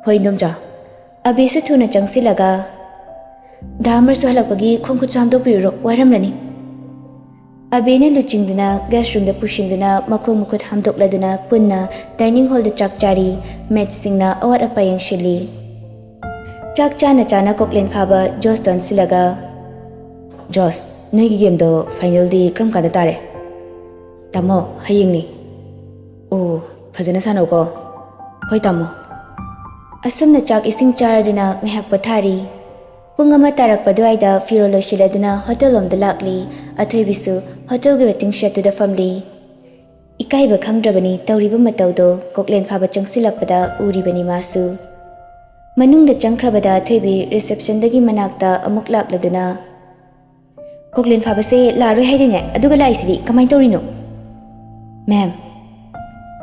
"ꯍꯣꯏ ꯏꯟꯗꯣꯝꯆꯥ꯫" ꯑꯕꯦꯁꯨ ꯊꯨꯅ ꯆꯪꯁꯤꯜꯂꯒ, "ꯗꯥ ꯑꯃꯔꯁꯨ ꯍꯜꯂꯛꯄꯒꯤ ꯈꯣꯡ ꯈꯨꯠꯁꯨ ꯍꯥꯝꯗꯣꯛꯄꯤꯔꯨꯔꯣ, ꯋꯥꯔꯝꯂꯅꯤ꯫" ꯑꯕꯦꯅ ꯂꯨꯆꯤꯡꯗꯨꯅ ꯒꯦꯁ ꯔꯨꯝꯗ ꯄꯨꯁꯤꯟꯗꯨꯅ ꯃꯈꯣꯡ ꯃꯈꯨꯠ ꯍꯥꯝꯗꯣꯛꯂꯗꯨꯅ ꯄꯨꯟꯅ ꯗꯥꯏꯅꯤꯡ ꯍꯣꯜꯗ ꯆꯥꯛ ꯆꯥꯔꯤ꯫ ꯃꯦꯠꯁꯁꯤꯡꯅ ꯑꯋꯥꯠ ꯑꯄꯥ ꯌꯦꯡꯁꯤꯜꯂꯤ꯫ ꯆꯥꯛ ꯆꯥꯅ ꯆꯥꯅ ꯀꯣꯛꯂꯦꯟ ꯐꯥꯕ ꯖꯣꯁꯇ ꯑꯣꯟꯁꯤꯜꯂꯒ, "ꯖꯣꯁ, ꯅꯣꯏꯒꯤ ꯒꯦꯝꯗꯣ ꯐꯥꯏꯅꯦꯜꯗꯤ ꯀꯔꯝ ꯀꯥꯟꯗ ꯇꯥꯔꯦ?" "ꯇꯥꯃꯣ, ꯍꯌꯦꯡꯅꯤ꯫" "ꯑꯣ, ꯐꯖꯅ ꯁꯥꯟꯅꯧꯀꯣ꯫" "ꯍꯣꯏ ꯇꯥꯃꯣ꯫" ꯑꯁꯨꯝꯅ ꯆꯥꯛ ꯏꯁꯤꯡ ꯆꯥꯔꯗꯨꯅ ꯉꯥꯏꯍꯥꯛ ꯄꯣꯊꯥꯔꯤ꯫ ꯄꯨꯡ ꯑꯃ ꯇꯥꯔꯛꯄ ꯑꯗꯨꯋꯥꯏꯗ ꯐꯤꯔꯣꯜ ꯂꯣꯏꯁꯤꯜꯂꯗꯨꯅ ꯍꯣꯇꯦꯜ ꯂꯣꯝꯗ ꯂꯥꯛꯂꯤ꯫ ꯑꯊꯣꯏꯕꯤꯁꯨ ꯍꯣꯇꯦꯜꯒꯤ ꯋꯦꯇꯤꯡ ꯁꯦꯠꯇꯨꯗ ꯐꯝꯂꯤ꯫ ꯏꯀꯥꯏꯕ ꯈꯪꯗ꯭ꯔꯕꯅꯤ ꯇꯧꯔꯤꯕ ꯃꯇꯧꯗꯣ ꯀꯣꯛꯂꯦꯟ ꯐꯥꯕ ꯆꯪꯁꯤꯜꯂꯛꯄꯗ ꯎꯔꯤꯕꯅꯤ ꯃꯥꯁꯨ꯫ ꯃꯅꯨꯡꯗ ꯆꯪꯈ꯭ꯔꯕꯗ ꯑꯊꯣꯏꯕꯤ ꯔꯤꯁꯦꯞꯁꯟꯗꯒꯤ ꯃꯅꯥꯛꯇ ꯑꯃꯨꯛ ꯂꯥꯛꯂꯗꯨꯅ, "ꯀꯣꯛꯂꯦꯟ ꯐꯥꯕꯁꯦ ꯂꯥꯛꯑꯔꯣꯏ ꯍꯥꯏꯗꯤꯅꯦ, ꯑꯗꯨꯒ ꯂꯥꯛꯏꯁꯤꯗꯤ ꯀꯃꯥꯏꯅ ꯇꯧꯔꯤꯅꯣ?" "ꯃꯦꯝ꯫"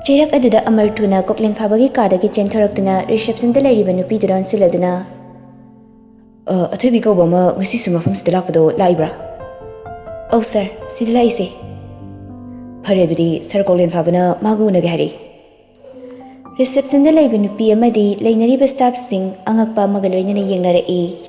ꯆꯩꯔꯛ ꯑꯗꯨꯗ ꯑꯃꯔ ꯊꯨꯅ ꯀꯣꯛꯂꯦꯟ ꯐꯥꯕꯒꯤ ꯀꯥꯗꯒꯤ ꯆꯦꯟꯊꯣꯔꯛꯇꯨꯅ ꯔꯤꯁꯦꯞꯁꯟꯗ ꯂꯩꯔꯤꯕ ꯅꯨꯄꯤꯗꯨꯗ ꯑꯣꯟꯁꯤꯜꯂꯗꯨꯅ, "ꯑ, ꯑꯊꯣꯏꯕꯤ ꯀꯧꯕ ꯑꯃ ꯉꯁꯤꯁꯨ ꯃꯐꯝꯁꯤꯗ ꯂꯥꯛꯄꯗꯣ ꯂꯥꯛꯏꯕ꯭ꯔꯥ?" "ꯑꯧ ꯁꯥꯔ, ꯁꯤꯗ ꯂꯥꯛꯏꯁꯦ꯫" "ꯐꯔꯦ, ꯑꯗꯨꯗꯤ ꯁꯥꯔ ꯀꯣꯛꯂꯦꯟ ꯐꯥꯕꯅ ꯃꯥꯒ ꯎꯅꯒꯦ ꯍꯥꯏꯔꯛꯏ꯫" ꯔꯤꯁꯦꯞꯁꯟꯗ ꯂꯩꯕ ꯅꯨꯄꯤ ꯑꯃꯗꯤ ꯂꯩꯅꯔꯤꯕ ꯁ꯭ꯇꯥꯐꯁꯤꯡ ꯑꯉꯛꯄ ꯑꯃꯒ ꯂꯣꯏꯅꯅ ꯌꯦꯡꯅꯔꯛꯏ꯫